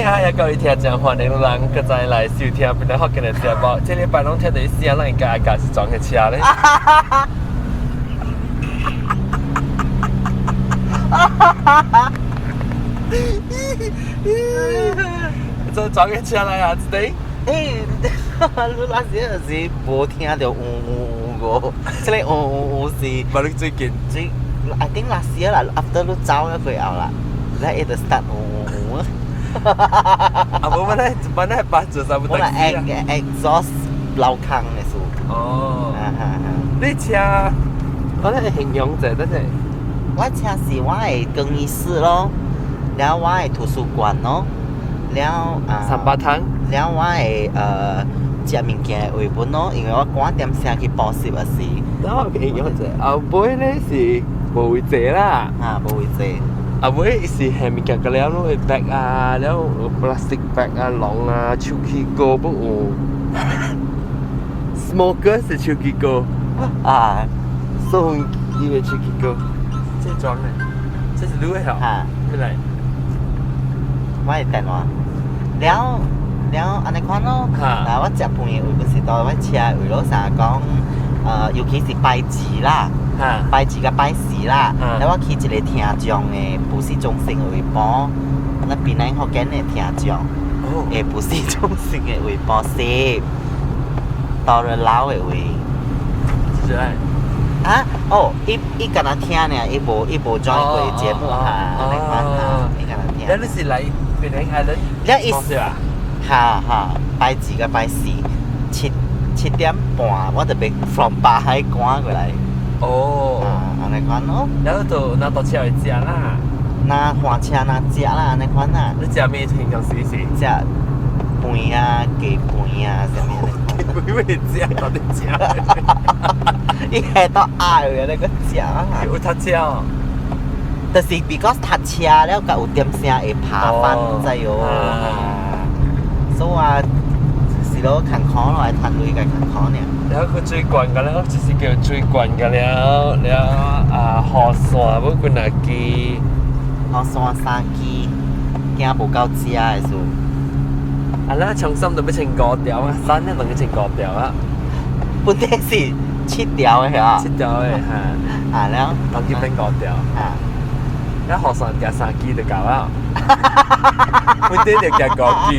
呀呀！各位聽眾，歡迎人閣再來收聽本來福建的節目。這禮拜攏聽著伊聲，咱應該愛駕是撞的車咧。做撞的車來啊！這頂。欸，你那時是無聽著有有有個，這個有有有是。無你最近。最，I think last year 啦，after 你走了過後啦，咧伊就 start 有有有。啊，無本來本來捌做啥物我來 exhaust 流空的事。哦。你車，我來形容者，等陣。我車是我的更衣室咯，了我的圖書館咯，了啊。三八湯。了我的食物件的位本咯，因為我趕點聲去補習的時。然後形容者，後尾咧是無位坐啦。啊，無位坐。後尾是下物件個了，攏會 bag 啊，了有 plastic bag 啊，籠啊，手機膏不有。Smoker 是手機膏。啊，送伊的手機膏。這裝的，這是你的吼？哈。咩來？我的電話。了了，按呢款咯。嗱，我食飯的位本是到我車的位咯，成日講，尤其是拜二啦。拜二佮拜四啦，了我去一個聽障的補習中心的位補，那檳榔福建的聽障，的補習中心的位補習，到了老的位。是啥？啊，哦，伊伊敢若聽爾，伊無伊無 join 過節目哈，按呢款哈，伊敢若聽。了你是來檳榔 Island？了伊，哈哈，拜二佮拜四，七點半我就欲 from 巴海趕過來。哦，啊，按呢款咯。然後就拿到車去食啦。若換車若食啦，按呢款啦。你食咩平常時是？食飯啊，雞飯啊，啥物雞飯會食到底食？伊下到愛的那個食啊。有讀冊哦。就是 because 讀冊了，佮有點聲會爬翻，知哦。所以啊，是咯，艱苦咯，愛趁鐳較艱苦爾。了佢最慣個了，就是叫最慣個了了啊！雨傘欲幾若支？雨傘三支，驚無夠食的事。啊，咱沖繩都欲穿五條啊，衫咧兩個穿五條啊。本底是七條的遐。七條的哈。啊了，當佢變五條。啊。了雨傘加三支就夠啦。本底就加五支。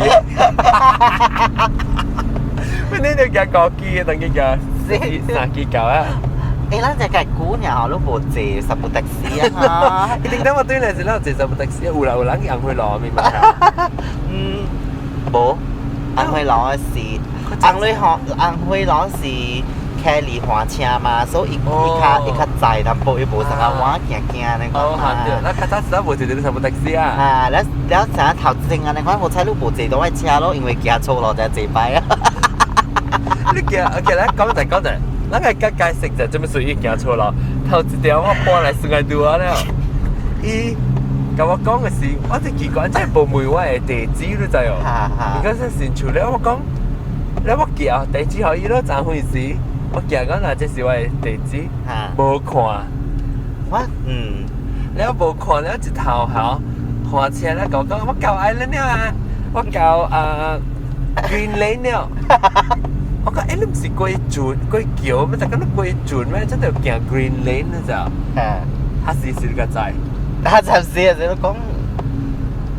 本底就加五支，當佢加三支夠啊。欸，咱這個久爾吼，你無坐十部的士啊？一定等我對來是咱坐十部的士，有啦有人去紅灰路，明白？嗯，無，紅灰路的是紅灰紅紅灰路是 Kelly 換車嘛，所以伊伊較伊較載淡薄，伊無啥個我行行按呢款嘛。哦，對，咱較早時咱無坐十部的士啊。啊，了了成頭前按呢款，好彩你無坐到我車咯，因為行錯路就坐擺啊。你行，OK，咱講者講者。咱個解解釋者，做物事伊行錯路？頭一條我搬來算來拄啊了，伊共我講的是，我就奇怪，這無問我的地址，你知哦？伊講說新厝了，我講，了我行地址予伊咯，怎回事？我行講若這是我的地址，無看。我嗯，了無看了一頭吼，換車了，共我講我到 island 了啊，我到啊 Green Lane 了。我講，欸，你毋是過船過橋咩？就講你過船咩？這就行 Green Lane 你知？哈是是你個知？啊，就是啊，就講，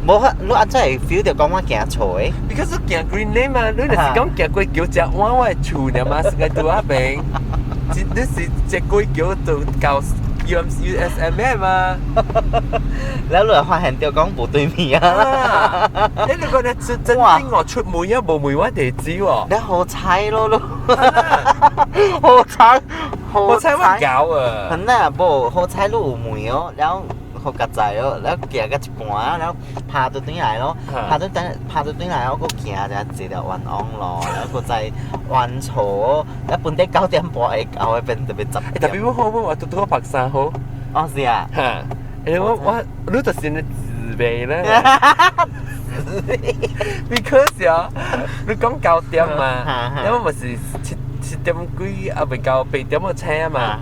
無你按怎會 feel 著講我行錯的？ Because 你行 Green Lane 嘛，你就是講行過橋才往我的厝爾嘛，是個拄仔邊。你是這過橋就到 U M U S M 的嘛？了你會發現著講無對面啊！你如果你真真正我出門啊，無問我地址喎。你好彩咯，你好彩，好彩我搞啊！很啊，無好彩你有問哦，了好實在哦，了行到一半，了拍倒轉來咯，拍倒轉拍倒轉來，我閣行才坐著冤枉路，了閣再冤錯，了本底9點半會到，變特別10 特別我好，我拄拄好拍三號。哦，是啊。哈，欸，我我你就是呢自卑咧。Because 啊，你講9點嘛，因為咪是7點幾啊，未到8點我車嘛。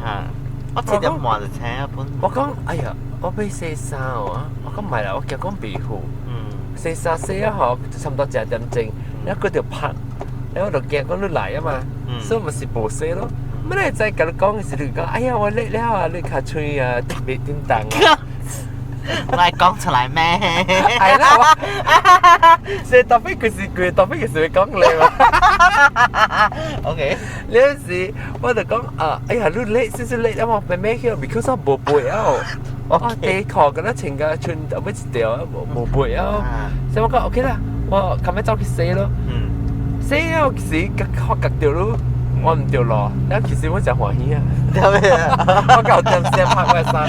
我7點半就車啊本。我講，哎呀，我欲洗衫哦，我講唔係啦，我驚講袂好。洗衫洗啊嗬，就差唔多1點鐘，然後佢就拍，然後我就驚講你來啊嘛，所以咪是無洗咯。乜你再共你講嘅時，你講哎呀我累了啊，你尻喙啊特別叮當啊。我係講出來咩？係啦，我所以特別佢是佢特別佢是會講你嘛。 OK。呢陣時我就講啊，哎呀，你累少少累啊嘛，咩咩去，because 我無背啊。我底褲敢若穿個穿後尾一條無無背啊，所以我講 OK 啦，我琴日走去洗咯。洗了時發覺著咯，我毋著路，了其實我誠歡喜啊。我夠點聲拍我衫，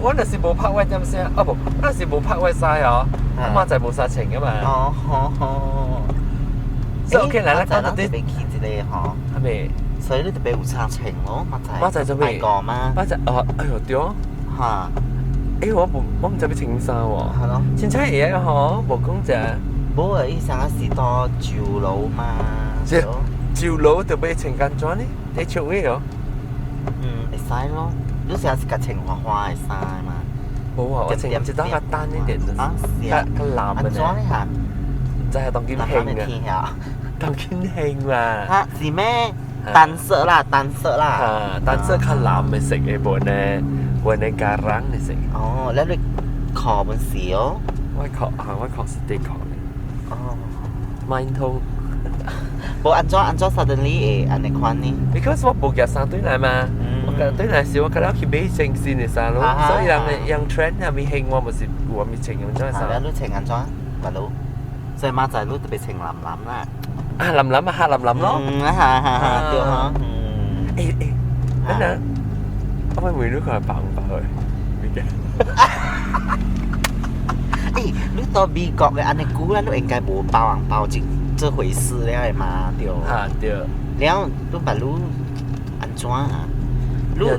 我若是無拍我點聲，啊無，我若是無拍我衫哦，我仔無衫穿噶嘛。哦哦。所以 OK 來啦，講到啲。特別去一個吼。係咪？所以你特別有衫穿咯，馬仔。馬仔做咩？個嗎？馬仔哦，哎喲對哦。嚇！欸，我毋知欲穿衫喎。係咯。凊彩會啊吼，無講者。無啊，伊啥是到酒樓嘛。酒樓就欲穿按怎呢？佇唱的哦。嗯，會使咯。你成日是共穿花花會使嘛？無啊，我穿一道較單一點的，較較藍的。按怎呢嚇？唔知係當今興啊。當今興嘛。嚇是咩？單色啦，單色啦。嚇，單色較藍的色的，無呢，無呢加冷的色。哦，你褲本是哦？我褲啊，我褲是底褲的。哦。麥通。無按怎按怎 suddenly 會按呢款呢？Because 我無夾衫對來嘛，我夾對來時我較了去買新鮮的衫咯，所以人人 trend 係咪興，我咪是有咪穿咁種衫。你穿按怎？大佬，所以馬仔你特別穿藍藍啦。啊藍藍啊，黑藍藍咯。嗯，哈哈哈，對哈。嗯。欸欸，等等，我咪問你看包紅包的，物件。欸，你到美國的按呢久啦，你應該無包紅包這回事了的嘛，對。哈對。了，你捌你按怎啊？你你你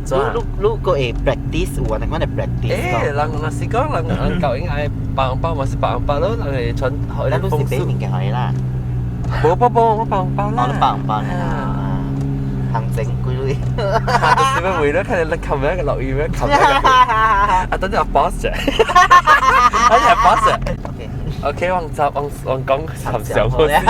你閣會 practice 有按呢款的 practice？欸，人若是講人人舊應愛包紅包嘛是包紅包咯，人會穿。咱你是買物件予伊啦？無無無，我包紅包啦。哦，你包紅包啦。行政幾鐳？就是欲為了看你琴日個落雨咩？琴日個啊，等陣 boss 啫，等陣 boss。 OK，我就我我講尋常好先。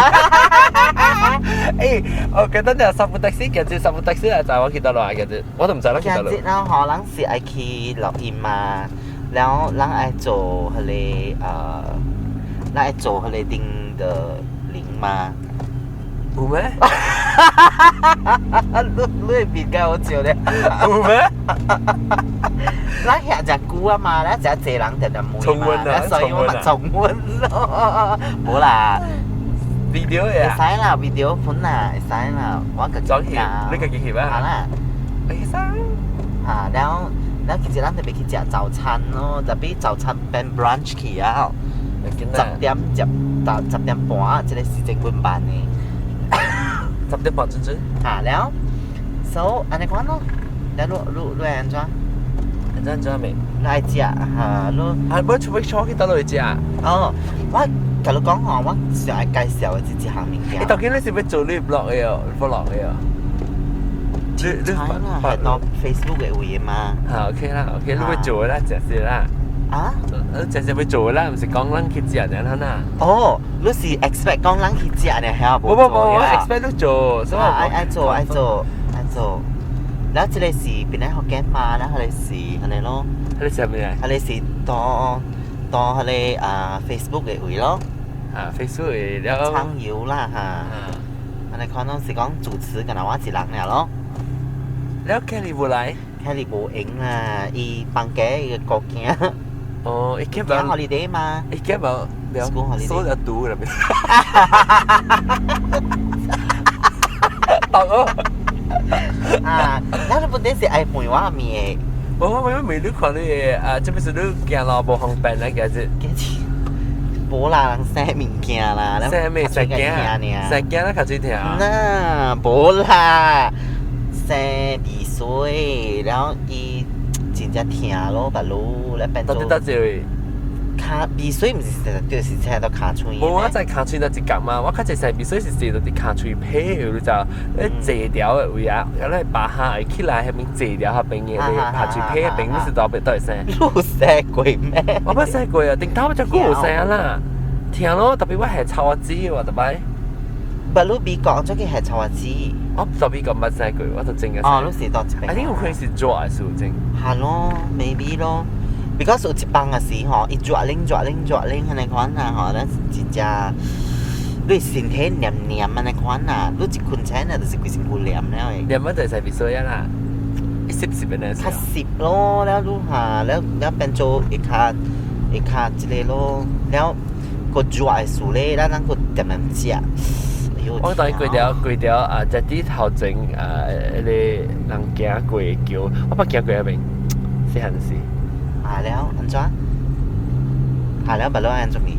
欸，我記得你有十部的士，其實十部的士係就我記得落嚟嘅，我都唔知啦。今日啦，可能是愛去錄音嘛，然後咱愛做彼個咱愛做彼個叮的鈴嘛。有咩？你會變較好笑咧？有咩？咱遐誠久啊嘛，咱誠濟人定定問嘛，所以我嘛重溫咯。無啦，video 呀？會使啦，video 款啦，會使啦，我家己翕，你家己翕啊？好啦，會使。嚇，然後然後其實咱特別去食早餐咯，特別早餐變 brunch 去啊，10點食到10點半，這個時間阮辦的。 10點半準準。嚇了，so 按呢款咯，了你你你按怎？按怎怎未？你愛食嚇，你啊，無除非坐去佗落去食。哦，我共你講吼，我上愛介紹的這一項物件。欸，當今你是欲做你 blog 的哦，blog 的哦。你你係到 Facebook 的位嘛？嚇 OK 啦，OK，你欲做啦，食先啦。啊？你食先欲做啦，毋是講咱去食爾啦。哦，你是 expect 講咱去食呢？係無無無，我 expect 你做，所以愛愛做愛做愛做。然後這個是檳榔福建嘛，然後彼個是按呢咯。彼個是啥物啊？彼個是到到彼個啊 Facebook 的位咯。啊，Facebook 的了。暢遊啦哈。按呢可能是講主持，敢若我一人爾咯。了 Kelly 無來？Kelly 無閒啦，伊放假伊個顧囝。哦，伊驚無 holiday 嘛？伊驚無 school holiday。所有毒啦！毒哦！啊，咱本底是愛問我面的。無我我未你看你啊，這不是你行路無方便來個這？無啦，人生物件啦，生咩？生囝？生囝啦，較水疼。那無啦，生鼻水，然後伊真正疼咯，腹肚咧變做。到底佗一位？跤鼻水毋是就是生到跤喙。無，我知跤喙那一角嘛，我較濟生鼻水是生到佇跤喙皮的，你知無？咧坐條的位啊，啊咧拔下會起來，彼邊坐條彼邊的咧跤喙皮彼邊，你是佗佗會生？你有生過咩？我捌生過啊，頂頭才久有生啦。疼咯，特別我係草仔喎，特別。不如美國做佢係草仔。我特別個捌試過，我就真嘅。哦，你是到這邊。 I think 有可能是熱的事情。係咯，maybe 咯。because 有一幫嘅時吼，伊熱冷熱冷熱冷按呢款啊吼，咱真正你身體黏黏按呢款啊，你一困醒啊，就是規身軀黏了的。黏乜就係洗鼻水啊啦，一濕濕的那較濕咯，了你哈，了了變做會較會較這個咯，了個熱的事咧，咱咱閣點點食。我當規條規條啊，在啲頭前啊，彼個人行過橋，我捌行過遐邊，細漢時。啊了，按怎？啊了，捌落按怎咪？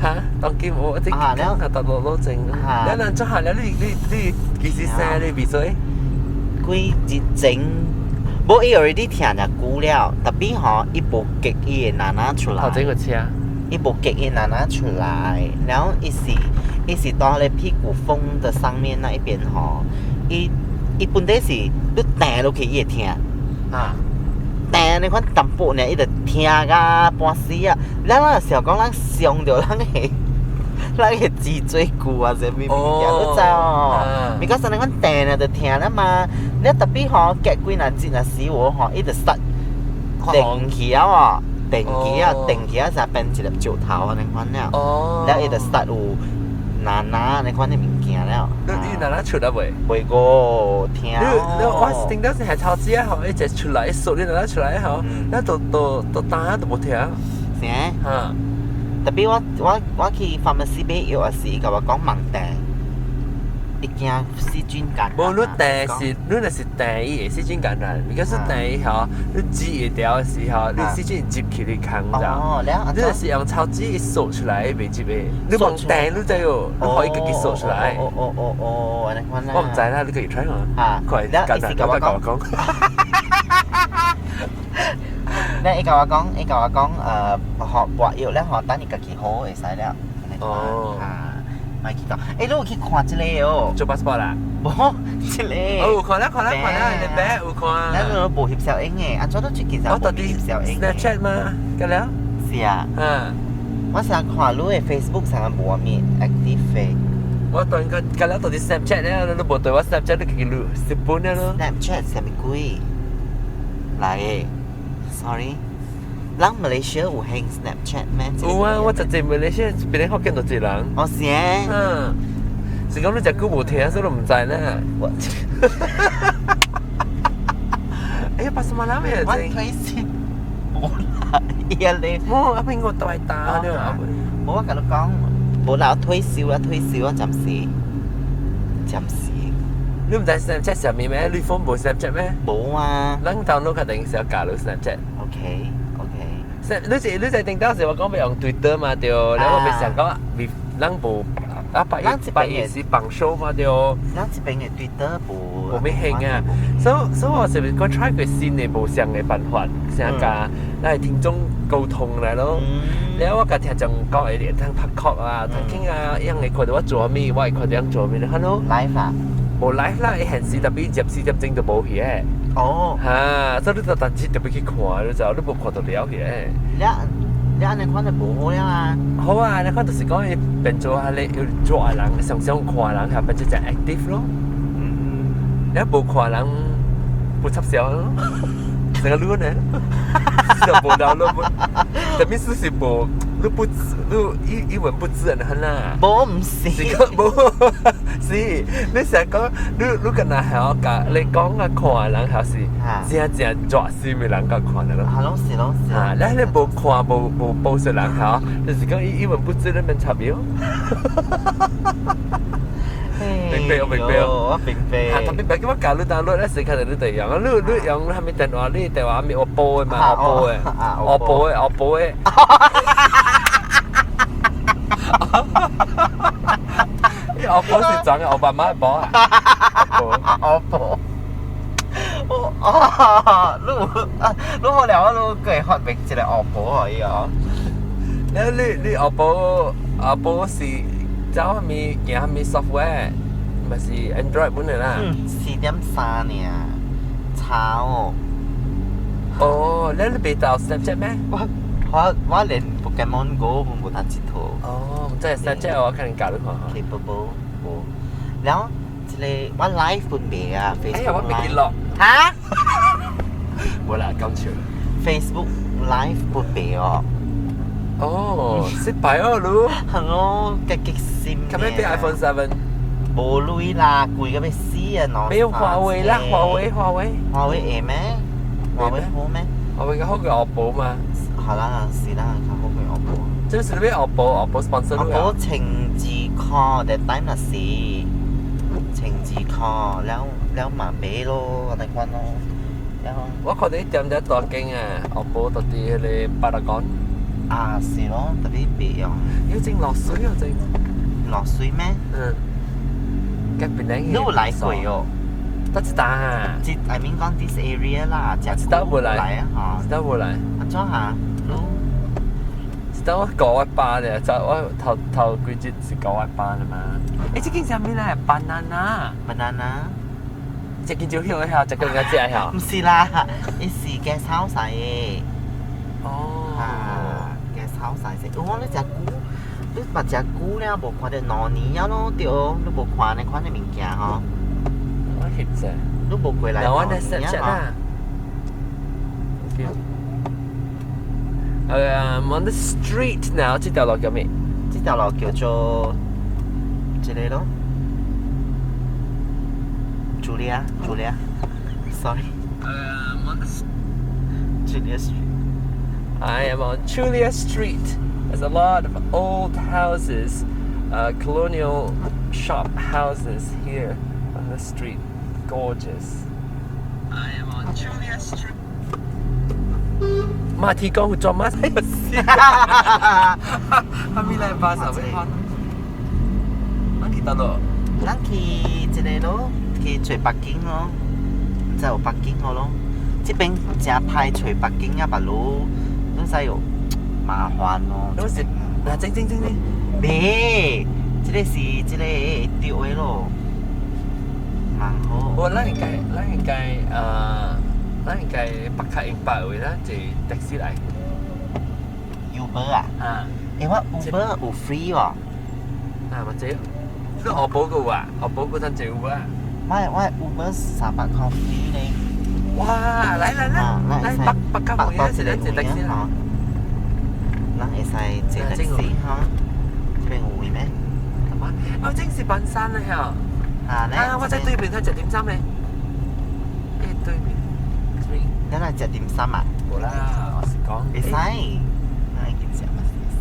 哈，當今我這啊了，到落落前，了人做下了，你你你幾時生你鼻水？幾日前，無伊 already 疼誠久了，特別吼，伊無結伊的奶奶出來。頭前個車。伊無結伊奶奶出來，然後伊是伊是蹛咧屁股縫的上面那一邊吼，伊伊本底是你掟落去伊會疼。啊。掟你看淡薄爾，伊就疼甲半死啊！咱咱想講咱傷著咱的咱的脊椎骨啊，啥物物件，你知哦？咪講說你看掟了就疼了嘛，你特別吼隔幾若日若死我吼，伊就塞定起啊哦，定起啊，定起啊，才變一粒石頭按呢款了。了伊就塞有奶奶按呢款的物件了。你你奶奶出來未？未過疼。你你我是頂到是係草紙啊，吼，一直出來，一縮你奶奶出來吼，那都都都打都無疼。啥？哈。特別我我我去 pharmacy 買藥的時，伊共我講莫掟，伊驚細菌感染。無你掟是，你若是掟伊會細菌感染，如果是掟伊吼，你擠會掉的時候，你細菌入去你空咋？哦，了。你若是用草紙伊掃出來，袂入的。你莫掟你知哦，你可以家己掃出來。哦哦哦哦，按呢款啦。我毋知啦，你家己 try 嘛。啊，快，了，伊是共我講。咧，伊共我講，伊共我講，學抹藥咧，吼，等伊家己好會使了。哦。啊，莫去講。欸，你有去看這個哦？做 passport 啦？無，這個。哦，有看啦，看啦，看啦，你白有看。咱都無翕相影的，啊，怎都最近我到底翕相影 Snapchat 嗎？個了？是啊。嗯。我成日看你的 Facebook 上無物 active 的。我當個個了到底 Snapchat 咧，你無對我 Snapchat 你自己錄日本的咯。 Snapchat 啥物鬼？來，sorry，咱馬來西亞有興 Snapchat 咩？有啊，我實際馬來西亞別人福建就一人。哦，是欸。嗯，是講你食久無聽，所以你毋知呢。我，哎呀，pasar malam 嘅我推先，無啦，伊咧。冇，阿邊個大打了？無，我共你講，無啦，退燒啊，退燒啊，暫時，暫時。你毋知 Snapchat 啥物咩？你 phone 無 Snapchat 咩？無啊。咱 download 肯定是要加入 Snapchat。 OK，OK。你是你在頂當時我講欲用 Twitter 嘛對，然後我咪想講，未咱無啊，百一百一是幫手嘛對。咱這邊的 Twitter 無。無咩興啊，所以所以我是咪講 try 過新的無相的辦法，先共咱聽眾溝通來咯。然後我共聽眾講會通拍 call 啊，通傾啊，伊樣會看到我做咩，我會看到𪜶做咩，哈咯。 Live 啊？無 live 啦，伊現時特別24點鐘都無去的。哦。哈，所以你就單只特別去看，你就你無看到了去的。了，了按呢款就無好了啊。好啊，你看就是講伊變做彼个有做的人，常常看的人，係變做真 active 咯。你無看人不插銷咯，成個亂呢，就無 download 不，特別是是無，你不你一一文不值很啦。無毋是。是講無，是你成日講你你敢若曉共你講啊看的人，還是真正熱心的人共看的咯。啊，攏是攏是。啊，你你無看無無報的人吼，就是講一一文不值你免插伊。明白，我明白。我明白。啊，特別別叫我教你 download 咧，時間就你就用啊，你你用啥物電話？你電話咪 OPPO 的嘛，OPPO 的，OPPO 的，OPPO 的。你 OPPO 是裝的奧巴馬寶啊？OPPO。哦哦，你啊，你好了，你過發明一個 OPPO 可以哦。你你你 OPPO OPPO 是走啥物行啥物 software？咪是 Android 本來啦。 4.3呢，差哦。哦，你你袂到 Snapchat 咩？我我連 Pokemon Go 無通𨑨迌。哦，唔知 Snapchat 我可能教你看下。 Capable 無。了，這个我 live 本袂啊哎呀，，Facebook 我未記 live。落。哈無啦，講笑。？Facebook live 本袂哦。哦，失敗哦，你。係咯，極極心。咁樣俾 iPhone 7？無鐳啦，貴到欲死啊！喏。沒有華為啦，華為華為。華為會咩？華為好咩？華為較好過 OPPO 嘛。係啦，是啦，較好過 OPPO。這是你 OPPO，OPPO sponsor 你啊？ OPPO 1000塊，that time 若是1000塊，了了嘛買咯，按呢款咯。了。我看你店只大間啊，OPPO 到佇彼个 Paragon。啊，是咯，特別別用。有正落水啊，正。落水咩？嗯。隔邊兩你有來過哦？得一單啊。這 I mean 講 this area 啦，食一單無來來啊，一單無來。按怎哈？一單我九一八咧，就我頭頭幾節是918的嘛。欸，這間啥物咧？Banana。 Banana。這間就曉的，這間較食的。毋是啦，伊是 guest house 來的。哦。啊，guest house 來的。我咧食久，你捌食久了，無看著2年了咯，對，你無看呢款的物件吼。我翕者。你無過來嗱，我兩咧年 Snapchat 啊？啦。Okay. I'm on the street now. 這條路叫咩？這條路叫做這个咯，Chulia，Chulia，sorry。 I'm on the Chulia Street。 I am on Chulia Street. There's a lot of old houses, colonial shop houses here on the street. Gorgeous. I am on Chulia Street. 馬蹄講有裝馬仔有死。哈咪來巴士會看。咱去佗落？咱去這个咯，去揣 parking 咯，毋知有 parking 無咯？這邊誠歹揣 parking 啊，別路，你知有麻煩咯。你是嗱，正正正正。袂，這个是這个對的咯，蠻好。我咱應該，咱應該，咱應該白卡用百位啦，坐 taxi 來。 Uber 啊？啊。欸，我 Uber 有 free 喎。啊，嘛這，你 OPPO 個有啊？OPPO 嗰陣坐 Uber 啊？我 Uber 300塊 free 咧。哇！來來來，來白白卡位啊，是咱坐 taxi 啦。咱會使坐 taxi 哈？這邊有位咩？哦，正是板山啦嚇。啊，啊，我在對面，佢食點心咧。欸，對面。這邊。你來食點心啊？無啦，我是講。會使，咱去食嘛是會使。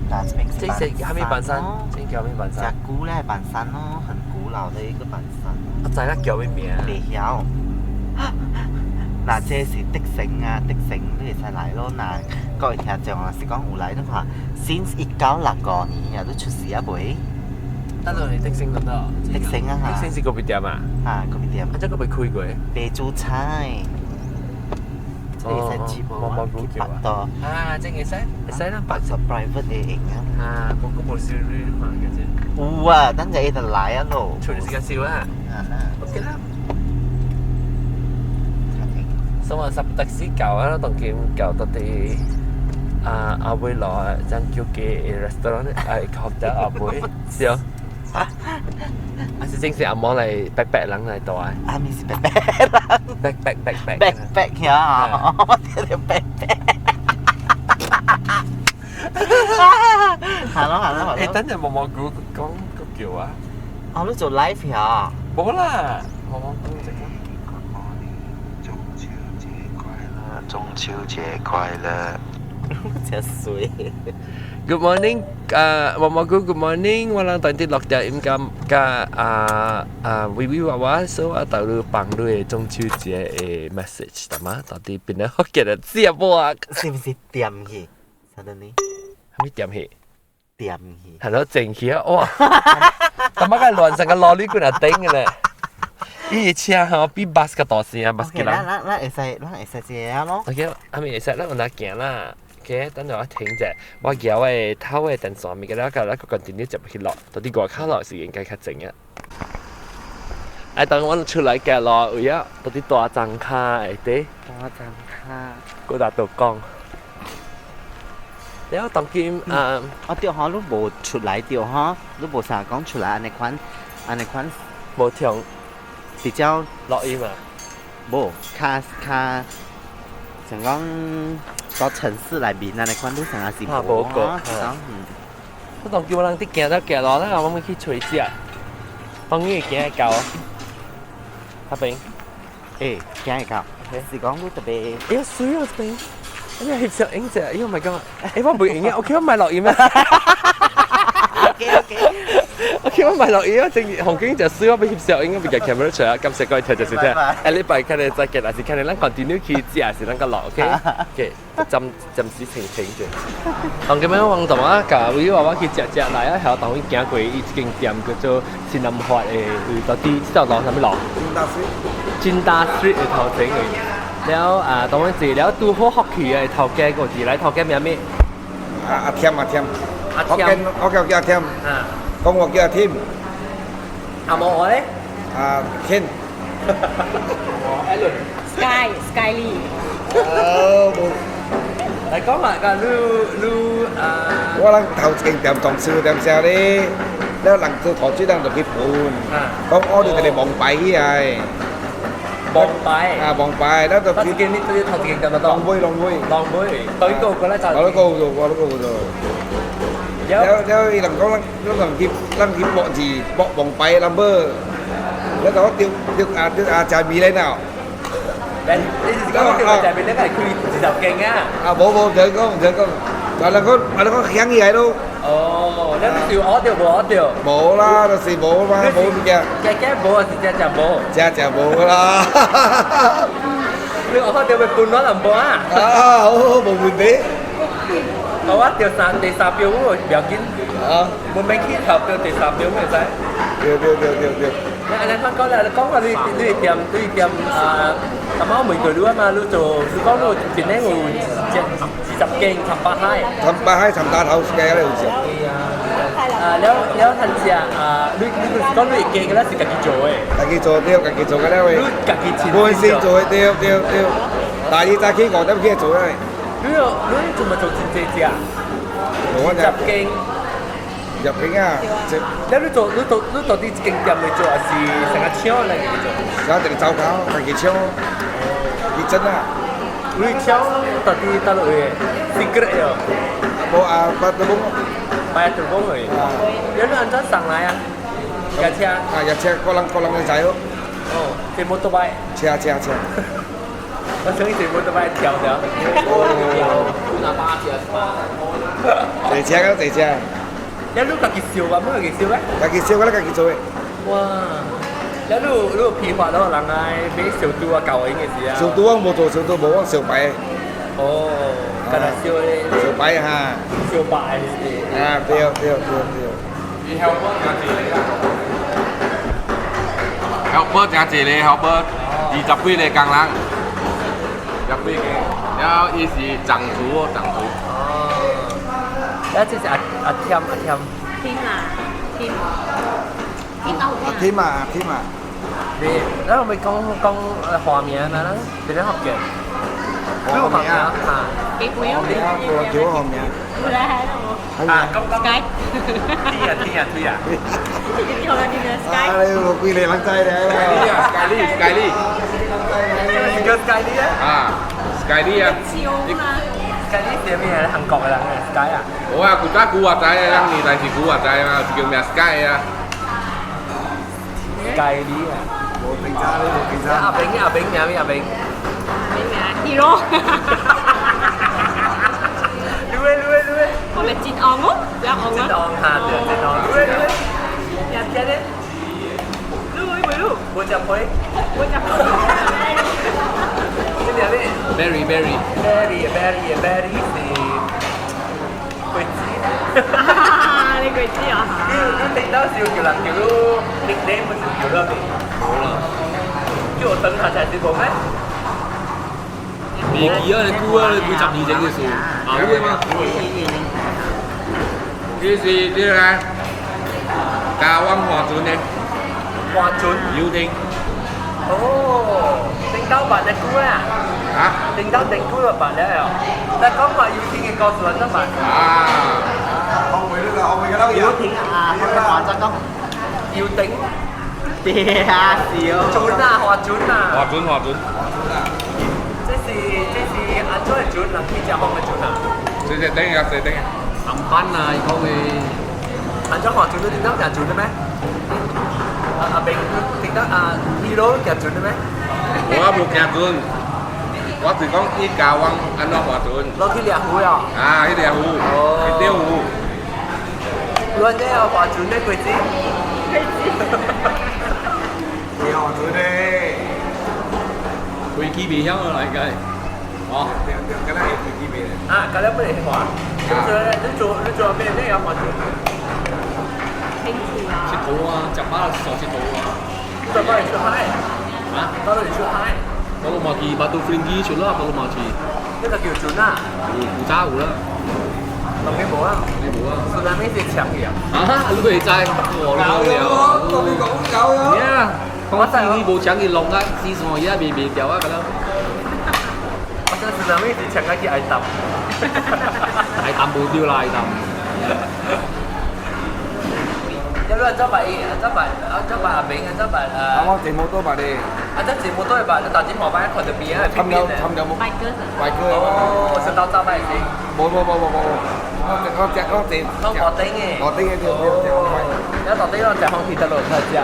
嗱，這邊這是蝦米板山？這叫咩板山？食古咧板山咯，很古老的一個板山。我知啦，叫咩名？袂曉。嗱，這是德勝啊，德勝你會使來咯。嗱，各位聽眾啊，是講有來的話，since 1965年啊，你出世啊未？得落嚟德勝得唔得？德勝啊德勝是咖啡店啊？啊，咖啡店。啊，這個未開過。白煮菜。這個會使接無？去百多。啊，這個會使，會使啦，百十 private 的用啊。啊，我個無收入嘛，嗰隻。有啊，等陣伊就來啊咯。出嚟時間燒啊。啊啦。 OK 啦。所以我搭的士到啊，當今到到佇啊阿尾路啊，張叫嘅 restaurant 啊，靠得阿尾，是哦。啊，是正是阿媽來白白人來帶。啊，咪是白白人。白白白白。白白呀！我聽到白白。係咯係咯係咯。欸，等陣毛毛菇講個叫啊。哦，你做 live 呀？冇啦，毛毛菇這個。中秋節快樂，中秋節快樂。真水。 Good morning，毛毛菇 Good morning，我人當啲落掉應該加啊啊微微娃娃，所以我到你放你的中秋節的 message，得嗎？到底變得好記得知啊無啊？是毋是點去？啥等你？啥物點去？點去。係咯，靜去啊！哇，他媽個亂成個蘿莉棍啊頂嘅咧！伊的車吼比 bus 較大聲啊，bus 咱咱咱會使，咱會使這個咯。 OK，啊咪會使，咱有哪行啦？OK，等陣我停者，我舉我的頭的電線物件了，甲咱個 continue 接去落，到底外口落是應該較靜啊。哎，等我出來嘅咯，有啊，到啲大張卡會得。大張卡。嗰大度講。了當今啊，哦對吼，你無出來對吼，你無啥講出來，按呢款，按呢款。無聽。比較落雨嘛？無，較較像講到城市內面按呢款，你成日是無個。我當叫人啲行到行路，咱我們去揣食，當然會行會到。阿炳，欸，行會到，是講你特別。哎呀，水啊，這邊，哎呀，翕相影者，哎呀，my god，哎，我袂影啊，OK，我唔係落雨咩？OK OK。 OK，我唔係落雨啊，正紅景就水，我欲翕相影，我欲共 camera 出啊，感謝各位聽就收聽。下禮拜看你再見，還是看你咱 continue 去食，還是咱閣落？OK，OK，暫暫時停停住。當咁樣黃總啊，共位娃娃去食食來啊，曉當阮行過伊一間店叫做新南發的，有到底這條路啥物路？金大 Street 的頭前位。了啊，當阮坐了拄好福氣的頭家個字來，頭家名咩？阿阿添阿添，阿添，我叫叫阿添。啊。講我叫阿添。阿毛我咧？阿天。我 Alan。 Sky Sky Lee。哦，無。來講嘛，個你你啊。我人頭前店裝修店啥咧，了人做頭水人就去盤。講我哋就嚟望白起來。望白。啊，望白，了就。頭一間你對頭一間店就浪尾浪尾。浪尾，對個過來就。我都過做，我都過做。了了，伊人講咱咱人去咱去搏字搏望白 number，了就我丟丟啊丟啊食米來鬧。你是講我叫食米，你係開20間啊？啊，無無，唔使講唔使講，啊人講啊人講響起來咯。哦，你是有學著無學著？無啦，就是無嘛，無物件。加加無還是食食無？食食無啦。你學著欲分我淡薄啊？啊，好好，無問題。我掉三第三標我不要緊。啊，無免去投標第三標，會使。對對對對對。你按呢款講咧，你講話你你店你店啊，頭仔我問過你啊嘛，你做你講你一年有20間參八海。參八海參大頭計咧有食。啊，了了趁食啊，你你講你會加個咧是家己做的。家己做對，家己做個了喂。你家己親本身做的對對對。大二早起5點起來做咧。你有你做咪做真濟隻？20間。10間啊！了你做你做你到底一間店來做，還是成個廠來家己做？我一個灶頭，家己廠。伊真啊！你廠到底佗落位？secret 喲。無啊，八德宮。八德宮位。了你按怎送來啊？駕車。啊，駕車，個人個人的載哦。哦，坐摩托車。車車車。我想坐摩托車跳跳。坐車個坐車。了你家己燒啊？無家己燒咩？家己燒，我家己做的。哇！了你有你有批發到人來買燒豬啊、舊應的時啊？燒豬我無做燒豬，無我燒白。哦，干焦燒的。燒白哈。燒白。啊，對對對對。伊 helper 誠濟個啦，helper 誠濟個 helper，20幾個工人，20幾個，了伊是藏廚哦，藏廚。哦。了這是阿阿添阿添。添啊，添。添到阿添啊，阿添啊。你，咱我咪講講華名嘛啦，佇咧福建。華名啊。幾輩啊？叫我華名。啊，講講。 Sky。天啊天啊天啊！啊，你有幾個人知咧？ Sky 啊，Sky Lee，Sky Lee。是叫 Sky Lee 啊？啊，Sky Lee 啊。笑嘛。 Sky Lee 是咩？韓國的人 Sky 啊？無啊，古早古惑仔啊，咱年代是古惑仔嘛，是叫咩 Sky 啊？Sky Lee 啊。無評價你無評價。阿炳阿炳名咩阿炳？咩名？Hero。你喂你喂你喂。我咪戰昂咯，戰昂戰昂嚇，對戰昂。你喂你喂。日日咧？你會唔會你？無食皮。無食皮。這名咩？Barry Barry。 Barry Barry Barry 是鬼子。你鬼子啊？你你聽到時叫人叫你 nickname 不是叫你咩？無啦。叫我等下才是無咩？未記啊！你久啊！你幾十年前的事，啊，有的嗎？這是這個加灣划船的，划船遊艇。哦，頂到辦的久啊？啊？頂到頂久就辦了哦。但講話遊艇的故事怎辦？啊！後尾呢個後尾嘅啦，遊艇啊，我話再講。遊艇。對啊，是哦。船啊，划船啊。划船划船。這是按怎的船？人去食風的船啊？這隻頂啊，這頂。航班啊，伊講的。按怎划船？你頂當行船的咩？阿阿明，頂當阿二佬行船的咩？我無行船，我是講伊教我按怎划船。落去獵魚啊？啊，去獵魚，去釣魚。亂這個划船的規矩。你划船的。飛機袂曉啊，應該。哦。對對，敢若會飛機袂？啊，敢若不會划。你做咩？你會划船？佚佗啊，食飽就佚佗啊。到哪裡出海？啊？到哪裡出海？我嘛去巴都飛機出啦，我嘛去。那個叫船啊？有古早有啦。當然無啊。你無啊？船啊，咩是搶去啊？啊，你會知？我搞了，都你講搞了。呀，我知你無搶去弄啊，絲線伊啊未袂掉啊，咁樣。我知船啊，咩是搶啊去挨揼。挨揼無掉啦，挨揼。有你走白，走白，走白阿明，走白啊，我節目都白的。啊，這節目都係白，你大姊婆擺看到邊啊？參有參有冇？白哥。白哥。哦，是到走白先。冇冇冇冇冇，我只我只。攏無頂的。無頂的對對對。你到底攏食放屁得落去食？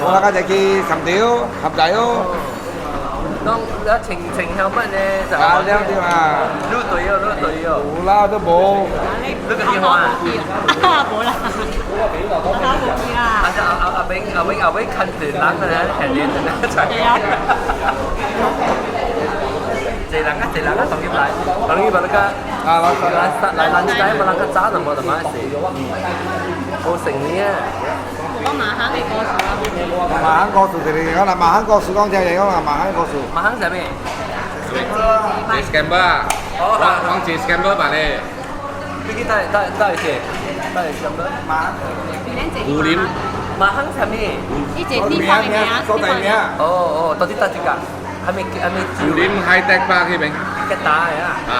我那個就去參條合仔咯。攏你穿穿曉乜呢？啊，了對嘛。女隊哦，女隊哦。有啦，都無。你個電話？無啦。我無去啦。啊！阿阿阿明阿明阿明看住人啊，看見人啊，對啊。濟人啊，濟人啊，當入來，當入來那個，啊，來來來來，無人較早就無就買事，無成呢。我馬行的故事啊。馬行故事就是講啦，馬行故事講聽嚟講啦，馬行故事。馬行啥物？坐 scammer 啊！我講坐 scammer 吧咧。你去帶帶帶去，帶 scammer。馬。武林。馬行啥物？你坐地方的名，所在名。哦哦，到底搭一個？還沒還沒。武林 High Tech Park 那邊。個大的啊。啊。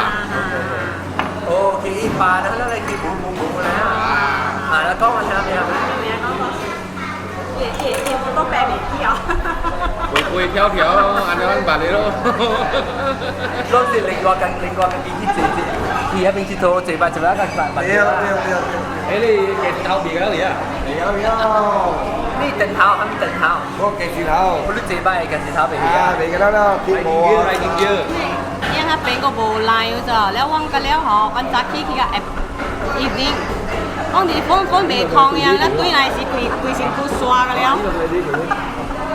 哦，去一巴，然後來去舞舞舞咧啊。啊，來講下啥物啊？也也也無都白袂記哦。飛飛跳跳，按呢辦的咯。攏是另外間另外間機去坐坐，去遐邊佚佗坐擺坐擺個辦辦。對對對。哎，你家頭未了哩啊？未了未了。你燈頭，啥物燈頭？我家頭。我你坐擺家頭未去啊？未了了，去無啊。因遐邊個無來咗，了阮個了吼，阮早起去個 evening。講是風風袂空呀，了對來是規規身軀刷個了。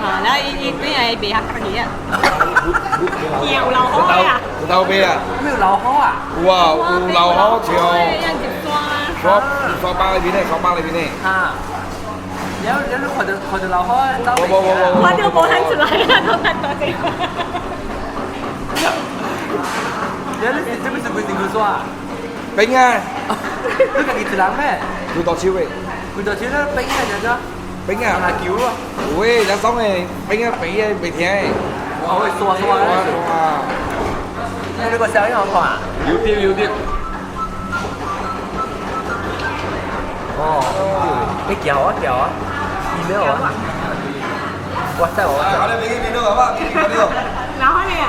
啊，了伊伊對來袂合家己啊。驚有流汗啊！有頭尾啊？有流汗啊？有啊，有流汗像。刷刷包裏邊咧，刷包裏邊咧。啊！了了，你看到看到流汗，無無無無。我就無喊出來啊，都看到這個。了，你是這不是規身軀刷？冰啊！你家己一人咩？規大手的。規大手咧冰啊，就怎？冰啊！拿球啊！有誒，真爽的，冰啊肥的袂疼的。我會刷刷啊！你個聲音好看啊？有啲有啲。哦，你叫啊叫啊，email 啊！我知我知。好，你俾邊度好嘛？邊度？流汗你啊！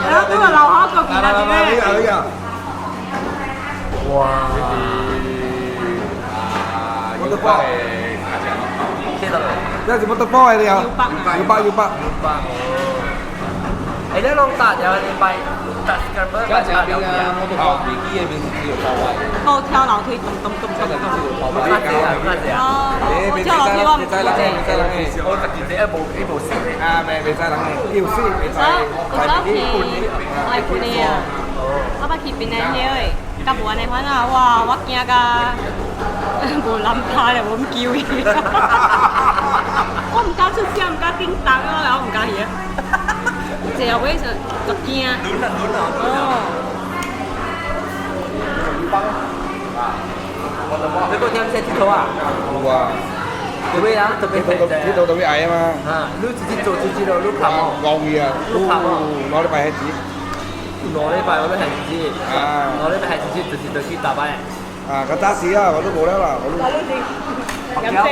然後這個流汗個其他啲咩？哇！我的包，那是我的包來的呀，有包有包有包。哎，你攏打掉你擺打 scramble 家正邊啊，我都講飛機的面是只有包啊。我跳樓梯，咚咚咚咚咚。較濟啊，較濟啊。哦，我跳樓梯我唔知。我特別這一無一無死的。啊，未未使人的，有死未使。有時去外國的啊，我捌去檳城的，甲無按呢款啊，哇，我驚甲無人拍咧，無咁救伊。我毋敢出聲，毋敢叮當啊，然後毋敢去啊。坐後尾就就驚。輪啊輪啊！哦。你個點說佚佗啊？有啊。對啊，特別鐵道鐵道特別矮啊嘛。啊，你自己做自己咯，你卡冇？戇嘢啊！你卡冇？ 2禮拜係子。2禮拜我都係自己。啊。2禮拜係自己，就是就去打敗。啊，個揸士啊，我都冇啦啦，我都。飲勝。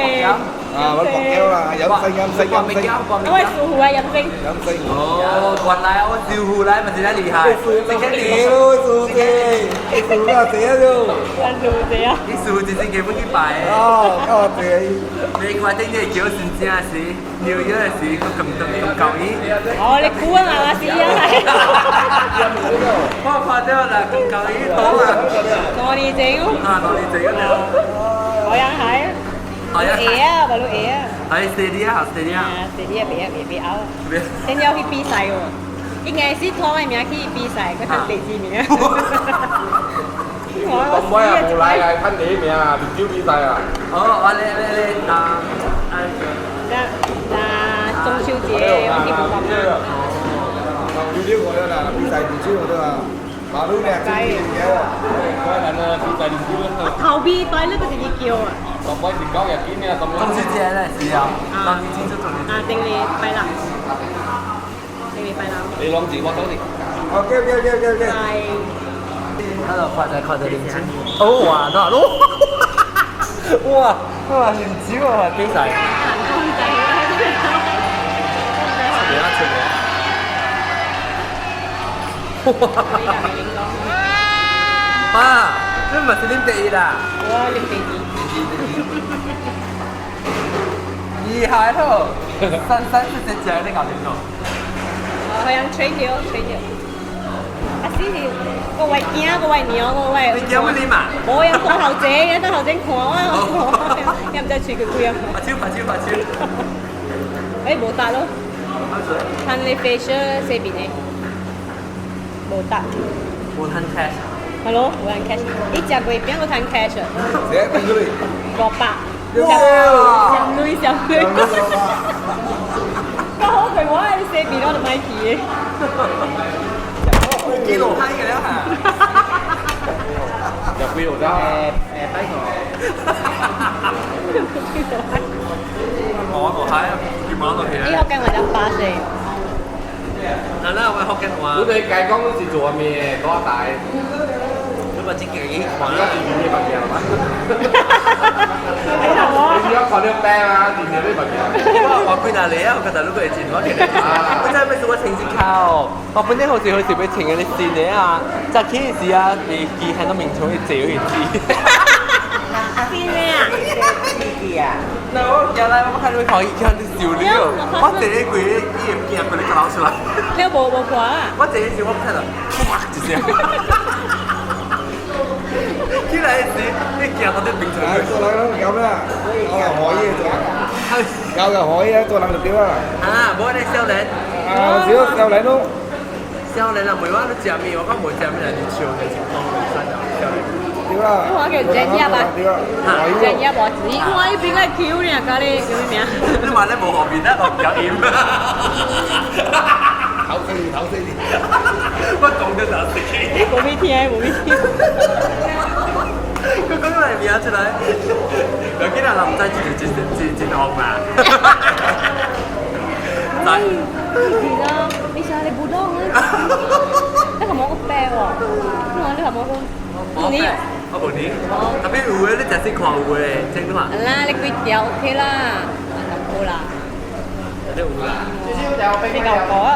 啊，我博膠啦，飲勝飲勝飲勝。我係師傅啊，飲勝。飲勝。哦，原來我師傅來嘛，真係厲害。你睇咯，師傅，師傅啊，這樣就。師傅這樣。你師傅真正基本去拜。哦，哦，對。你看頂日叫先正時，紐約時，佢咁東咁高音。哦，你估啊嘛，是啊係。我看到啦，咁高音多啊。2年前。啊，2年前啊。我樣係。係啊。會啊，不如會啊。係四啲啊，四啲啊。啊，四啲啊，別啊，別別拗。先要去比賽喎，應該是拖我名去比賽，佢係第幾名？咁威啊，冇奶啊，噴你名啊，連招比賽啊。哦，我嚟嚟嚟啊啊！嗱嗱，中秋節我去報名啊。要呢個啦，比賽唔知我都啊，馬路呢，真係嘅。快嚟啦，比賽連招啦。後邊對呢個是叫啊。咁威是9日幾呢？咁中秋節咧是啊，當你慶祝中秋節。啊，頂你拜啦，頂你拜啦。你攞住我手嚟。 OK OK OK OK OK。拜。 Hello，快仔快仔年輕。哦哇，那咯，哇哇，唔止喎，比賽。出名啊出名！哇！爸，你唔係啉第一啦？我啉第二。厲害咯！三三四隻腳你搞掂咗？好像吹掉吹掉。啊死是，個位驚，個位娘，個位。你驚乜你嘛？無用大頭仔，大頭仔看我，也唔知吹佢幾啊。拍手拍手拍手。哎，無得咯。趁你 facial 這邊的，無得。無趁 cash。係咯，無趁 cash。你食月餅都趁 cash。寫幾多？500。哇！上鐳上鐳。剛好佢我喺這邊我就買去的。幾路閪嘅了嚇！入邊度得？誒，拜個。我落閪，叫我落去。你福建話就巴西。嗱啦，我福建話。你哋計講是做咩？多大？你話自己看咗是咩物件嘛？你而家看到病啊？電視咩物件？我幾大年啊？我覺得如果會真，我記得。我真係咩我成績卡哦！我本身好似好似要穿嗰啲線的啊，早起時啊，你記喺個名從去借去字。線咩啊？啊！嗱，我原來我看到可以看到笑了，我第一句伊會驚過你搞出來。你無無看啊？我第一時我看到，哇一聲。起來時，你驚到你名從。做人搞咩啊？搞個海嘢做，搞個海啊，做人就對啦。啊，無你少年。啊，少少年咯。少年啊，每晚都食麵，我講無食麵就笑嘅，情況會生少年。對啦。我叫專業啊，專業無子，我呢邊個 Q 呢？咖喱叫咩名？你話你無學面啊，我唔有厭。頭四年，頭四年。我講咗就食。無咩聽，無咩聽。佢講嚟名出來，有幾人唔知真真真真紅啊？知。你想你不懂啊？你係冇個病喎，你係冇個。我你，我無你。特別有的你真是看有的，真的嘛？啦，你幾條 OK 啦，咁好啦。有啦。你夠講啊？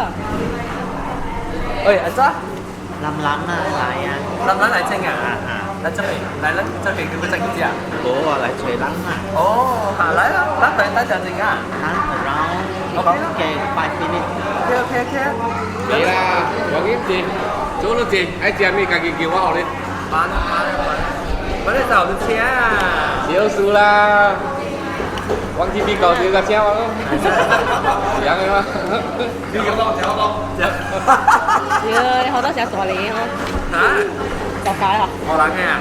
喂，阿仔。林林啊，來啊！林林來請啊！來這邊，來咱這邊，佢要食幾隻？無啊，來揣人啊！哦，好來啦，咱等等陣先啊。咱 around 講嘅 5 minutes。 OK OK OK。嚟啦，我去食，做咗食，愛食咩家己叫我予你。慢慢慢，我咧就你請啊。少數啦，我去比較少個請我咯，是樣的嗎？你好多，食好多。是啊，你好多時候大年哦。嚇？大家啊？我人嘅啊？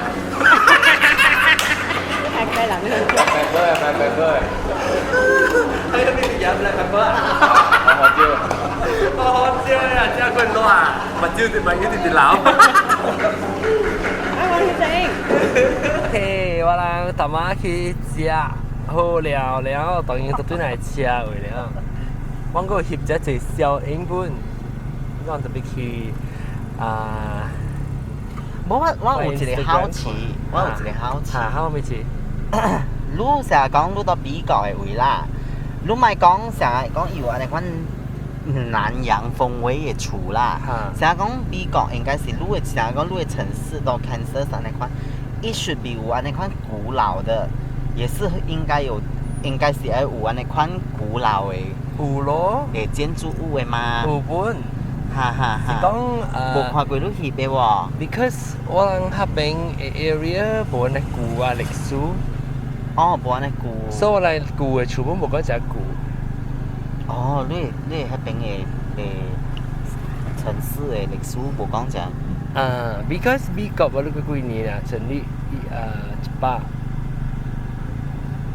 太雞人啦！白哥啊，白白哥。喺邊度飲咧，白哥啊？我招。我好招啊，招棍多啊，目睭咪一直直流。啊，王先生。嘿，我人淡仔去食，好了了，當然就對來車位了。我閣翕一隻小影本，我特別去啊。無我有一個好奇，我有一個好奇。嚇，好咩事？你成日講你到美國的位啦，你莫講成日講有按呢款南洋風味的厝啦。成日講美國應該是你的，成日講你的城市都 Kansas 按呢款，it should be 有按呢款古老的，也是應該有，應該是愛有按呢款古老的。有咯。的建築物的嘛。有本。哈哈哈。是講無看過你翕的喎。 Because 我人彼邊的 area 無按呢舊啊歷史。哦，無按呢舊。所以我來舊的厝本無講誠舊。哦，你彼邊的城市的歷史無講誠。啊，because 美國無你過幾年啊，成立100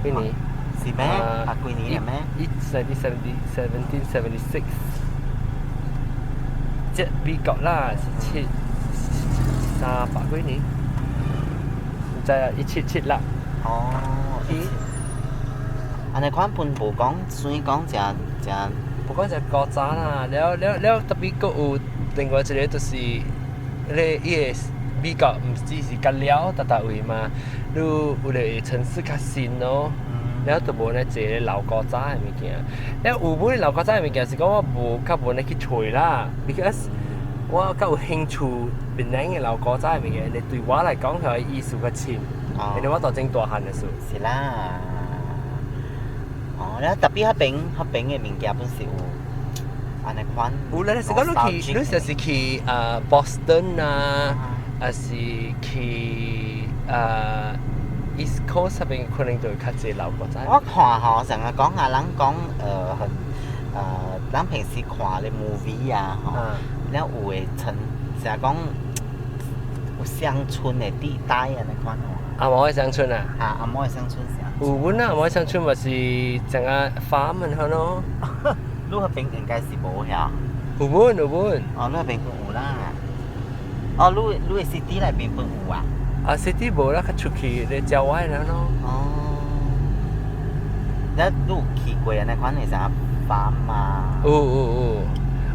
幾年？是咩？啊，幾年係咩？一 1776。即美國啦，是七三百幾年，毋知啊，1776。哦。按呢款本無講，算講誠誠。無講誠古早啦，了了了，特別閣有另外一個就是，彼個伊個美國毋只是甲了逐逐位嘛，你有個城市較新咯，了就無呢濟老古早的物件。了有本老古早的物件是講我無較無呢去揣啦，because 我較有興趣閩南的老古早的物件，對我來講佢意思較深，因為我大正大漢的時。是啦。哦，了特別彼邊彼邊的物件本是有按呢款。有咧，是講你去，你就是去啊 Boston 啊，還是去啊 East Coast 彼邊可能就會較濟老古早。我看吼，成日講啊，人講很咱平時看的 movie 啊，吼，了有的城，成日講有鄉村的地帶按呢款吼。阿毛的鄉村啊？啊，阿毛的鄉村是。有阮啊，阿毛的鄉村嘛是成個 farm 咁咯。你彼邊應該是無遐。有本有本。哦，你彼邊有啦。哦，你的 city 內邊本有啊？啊，city 無啦，較出去咧郊外了咯。哦。你有去過按呢款的啥 farm 啊？有有有，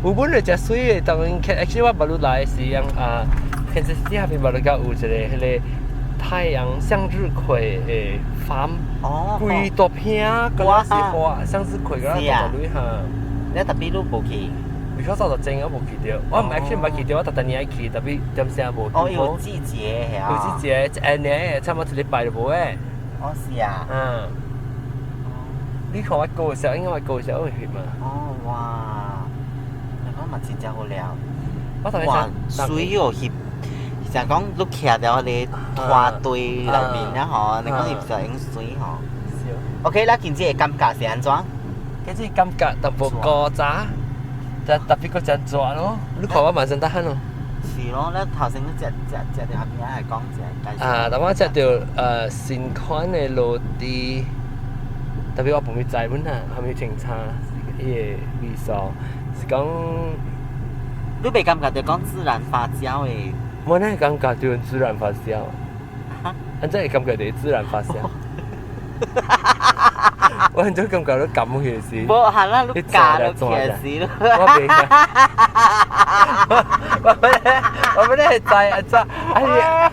有本來誠媠的，當然，actually 我捌汝來時樣啊，Kansas City 彼邊捌汝有一個彼個太陽向日葵的 farm。哦。規大片，敢若是花向日葵，敢若大大蕊哈。你特別你無去？because 我就真我無去著，我毋 actually 毋捌去著，我逐逐年愛去，特別點聲無。哦，有季節係啊。有季節，一年差不多一禮拜就無誒。哦，是啊。嗯。你看我高時候，應該我高時候會去嘛？哦，哇！你講嘛真正好料。我同你哇，水哦，翕，就講你徛佇彼個團隊內面啊吼，你講翕相影媠吼。OK，咱今日的感覺是按怎？今日感覺淡薄古早，但特別閣誠熱咯。你看我滿身大汗咯。是咯，你頭先你食食食著啥物啊？係講食介紹。啊，但我食著新款的蘆豬，特別我無咪知本啊，還沒清查伊個味素，是講。你袂感覺著講自然發酵的？我哪會感覺著自然發酵？按怎會感覺著自然發酵？我很少感覺你感去時。無，係啦，你教落去時。我袂曉。我本來會知啊怎，哎呀，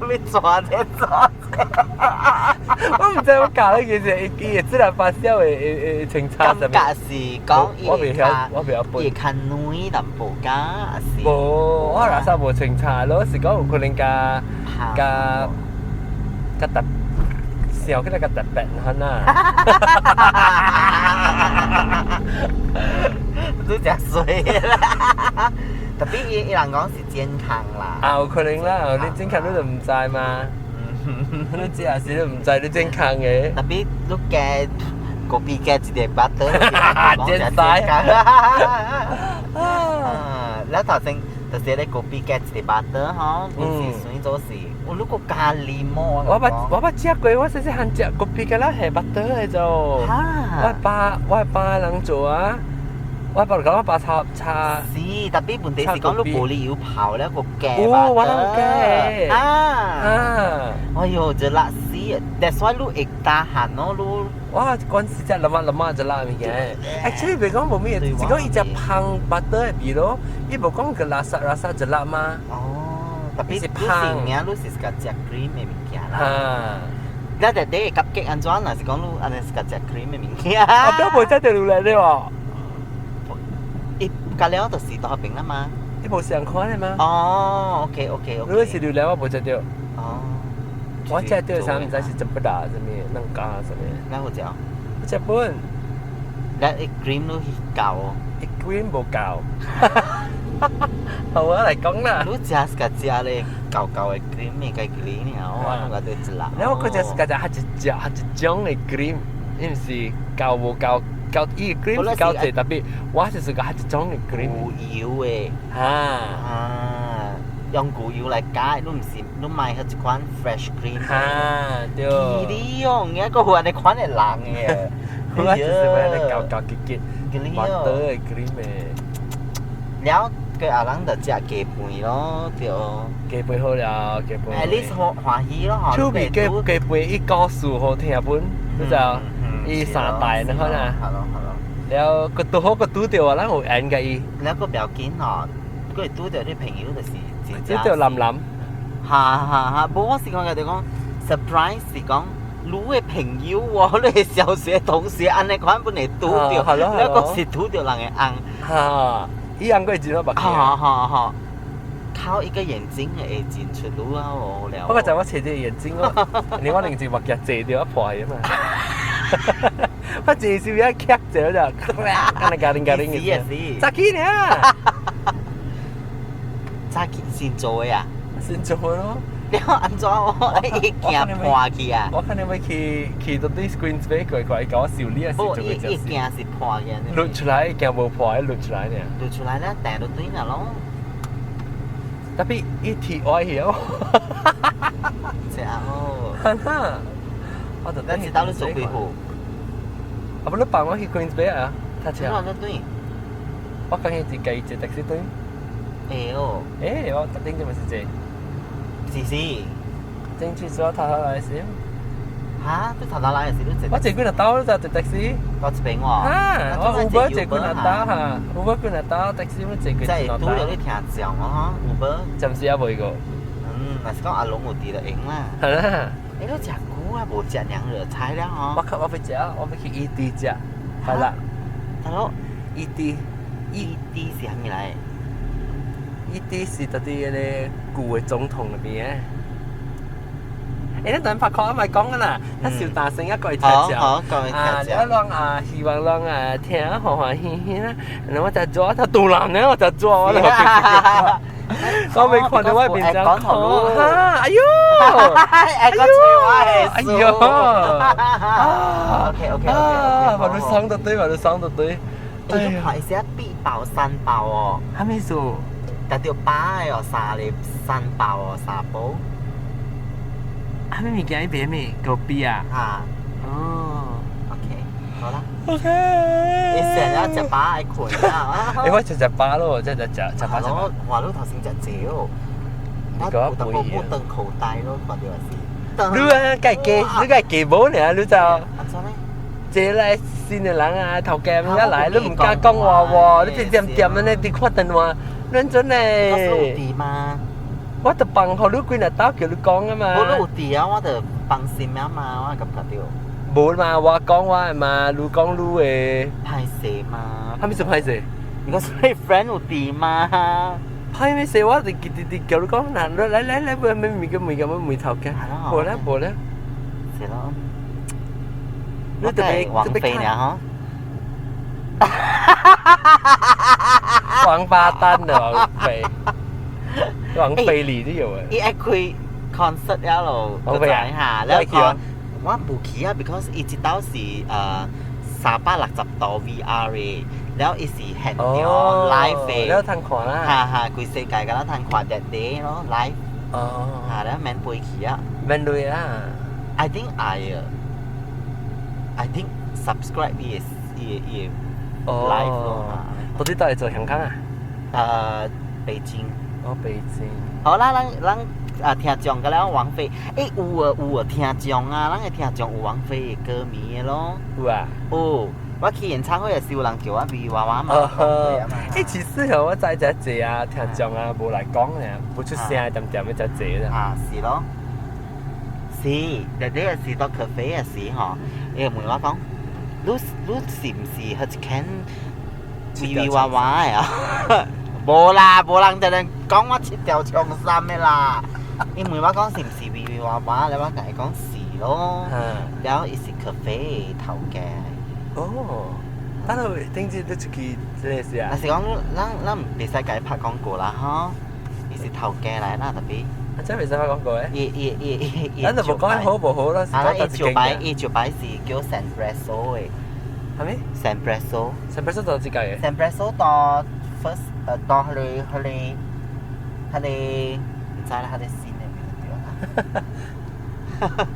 欲抓這抓這。我毋知我教你其實伊會自然發酵的清茶。感覺是講伊我袂曉，我袂曉伊會較軟淡薄加是。無，我垃圾無清茶咯，是講有可能加加加特。笑起來較特別款啊！你誠衰啦！特別伊人講是健康啦。啊，有可能啦，你健康你就毋知嘛。你食時你毋知你健康的。特別你加咖啡加一個巴掌，健康。啊，了頭先就是咧咖啡加一個巴掌吼，不是算做是。我如果加檸檬，我捌食過，我細細漢食咖啡加啦下 butter 的就。我爸人做啊，我爸講我爸炒炒。是，特別問題是講你無理由泡了個加哦，我攏加。啊啊！哎喲，這辣死！理，that's why 你會 tahan 咯，你。哇！關時只諗啊諗啊就辣物件。Actually 袂講無咩，只講伊隻芳 butter 的味咯，伊無講個垃圾垃圾就辣嗎？哦，特別是你是名，你是個食 cream 的物件啦。哈。你特地會急激安怎？若是講你按呢是個食 cream 的物件。我表無食到落來了喎。伊加了就是大邊啦嘛。伊無相款的嗎？哦，OK OK OK。如果是榴蓮，我無食到。哦。我食到啥？毋知是珍不辣啥物，兩家啥物。咱有食？我食本。咱伊 cream 都夠。伊 cream 無夠。好，我來講啦。你食是個食咧，厚厚的 cream 的家己爾，我攏覺得一粒。然後我食是個食較一隻較一種的 cream，伊毋是夠無夠夠，伊個 cream 是夠濟，特別我是屬較一種的 cream。牛油的。哈。啊。用牛油來加，你毋是你買彼一款 fresh cream。哈，對。你用一個有按呢款的人的。我就是欲咧厚厚結結，butter 的 cream 的。了，佢阿人就食雞飯咯，對。雞飯好了，雞飯。 At least 歡歡喜咯，吼。手尾雞雞飯伊故事好聽本，你知道？伊三代你看啊。係咯係咯。了，佢拄好佢拄著啊，咱有緣共伊。了，閣不要緊吼，閣會拄著你朋友就是真正。拄著男男。哈哈哈！無我是講就講 surprise 是講。你的朋友喎，你的小學同學，按呢款本會拄著，了閣是拄著人的翁。哈，伊翁閣會認我目鏡。哈哈哈！靠一個眼睛會認出你啊！無聊。我個就我斜隻眼睛咯，你我另一目鏡坐著啊破去啊嘛。我坐是一磕著就，按呢加零加零嘅。早起呢？早起先做的啊？先做咯。了按怎我伊鏡破去啊？我看你欲去去到底 Queensway 過過，伊共我修理啊，是做伊伊鏡是破嘅。露出來，鏡無破，露出來呢。露出來咧，掟到對啦咯。 Tapi 伊鐵外去哦。這哦。哈哈。我就咱知道你做幾號？啊不，你放我去 Queensway 啊？搭車。你對？我剛才是家己坐 taxi 對。會哦。欸，我特頂就咪是坐。是是。進去之後頭頭來時。哈？你頭頭來時你坐？我坐幾若兜，你就坐 taxi。到這邊喎。哈！我 Uber 坐幾若兜哈，Uber 幾若兜，taxi 我坐幾若兜。即係拄著你聽講哦，Uber。暫時還未過。嗯，若是講阿龍有佇就閒啦。係啦。欸，你食久啊，無食娘惹菜了吼。我較我欲食，我欲去 ED 食。係啦。大佬，ED ED 是啥物來？ ED 是佇佇彼個舊的總統那邊的。欸，咱等拍 call 咪講啊啦，咱小大聲一個會聽著。好，好，會聽著。啊，了攏啊，希望攏啊聽歡歡喜喜啦。然後我就做，他肚腩呢，我就做，我就我未看到我面這樣哈，哎呦，哎呦，哎呦，啊，OK OK OK，我都傷得對，我都傷得對。哎，你看一下必包三包哦，啥物意思？達到八個哦，三個三包哦，三包。啥物物件？伊賣咩？狗幣啊？啊。哦。 OK，好啦。 OK。你成日食飽愛睏啊！欸，我食食飽咯，食食食食飽食飽。哇！你頭先食濟哦。我有淡薄目瞪口呆咯，看著是。你啊，家己你家己無爾，你就。按怎呢？這來新的人啊，頭家物仔來，你毋敢講話喎，你點點按呢佇看電話，認真嘞。我是有佇嗎？我就放予你幾若兜叫你講啊嘛。無你有佇啊，我就放心啊嘛，我感覺著。無嘛，我講我的嘛，你講你的。歹勢嘛。啥物算歹勢？你講你 friend 有佇嗎？歹咩勢？我就直直直叫你講，嗱，來來來，來，咩物件物件物頭家。無啦無啦。是咯。你特別王菲爾吼。王八蛋啊，王菲。王菲裡都有誒。伊愛開 concert 了咯，王菲啊，嚇，了個我無去啊，because 伊這道是360度 VR 的，了伊是現場 live 的，了通看啦。哈哈，規世界敢若通看熱地咯 live。哦。哈，了免飛去啊。免錢啊。 I think I think subscribe 伊的伊的伊的 live 咯。到底佗會做香港啊？北京。哦，北京。好啦，咱咱啊聽眾個了王菲，欸有啊有啊聽眾啊，咱的聽眾有王菲的歌迷的咯。有啊。有，我去演唱會的時有人叫我比娃娃嘛。哦，欸，其實我知這濟啊，聽眾啊，無來講呢，無出聲，點點的這濟啦。啊，是咯。是，日日是到咖啡的時吼，伊會問我講，你你是毋是彼一間歪歪娃娃的啊？無啦，無人就能講我七條長衫的啦。伊問我講是毋是歪歪娃娃，了我共伊講是咯。了伊是咖啡頭家。哦，等下頂次你出去這個是啊？若是講咱咱袂使共伊拍廣告啦，吼。伊是頭家來啦，特別。啊，這袂使拍廣告的？伊伊伊伊咱就無講好無好啦，是講伊招牌伊招牌是叫 Sanpresso 的。係咪？Sanpresso。 Sanpresso 到這個的？Sanpresso 到 first 到彼個彼個彼個，毋知啦，彼個新的名對啦。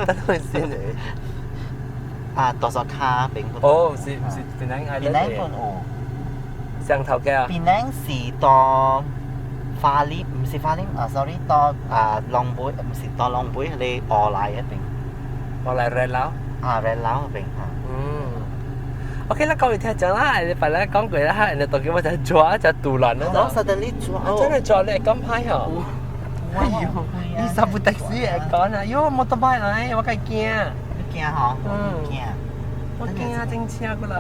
等下新的。啊，多數卡邊個？哦，是毋是檳城愛檳城本有。上頭家啊？檳城是到花蓮，毋是花蓮啊，sorry，到啊龍尾，毋是到龍尾，彼個烏來彼邊。烏來熱鬧。啊，熱鬧彼邊哈。嗯。OK 啦，講完聽講啦，你本來講過啦，人哋當叫我就抓就杜蘭啦。我 suddenly 抓。真係抓你咁歹嗬！哎呦，伊三部的士會講啊，喲，摩托車來，我較驚。你驚吼？嗯。驚。我驚啊，整車過來。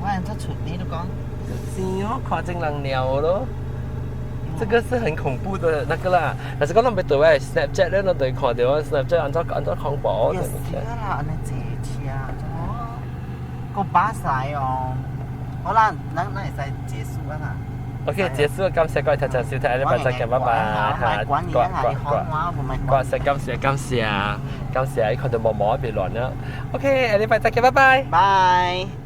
我按這出你都講。是哦，看正人尿咯。這個是很恐怖的那個啦，但是講咱欲對我 Snapchat 咧，咱就會看到我 Snapchat 按怎按怎恐怖。也是啦，按呢坐車，個巴士哦。好啦，咱咱會使結束啊啦。 OK，結束，感謝各位聽眾收聽，下禮拜再見，拜拜。嚇，關關關關關，關，感謝感謝感謝，看到毛毛別亂啦。OK，下禮拜再見，拜拜。拜。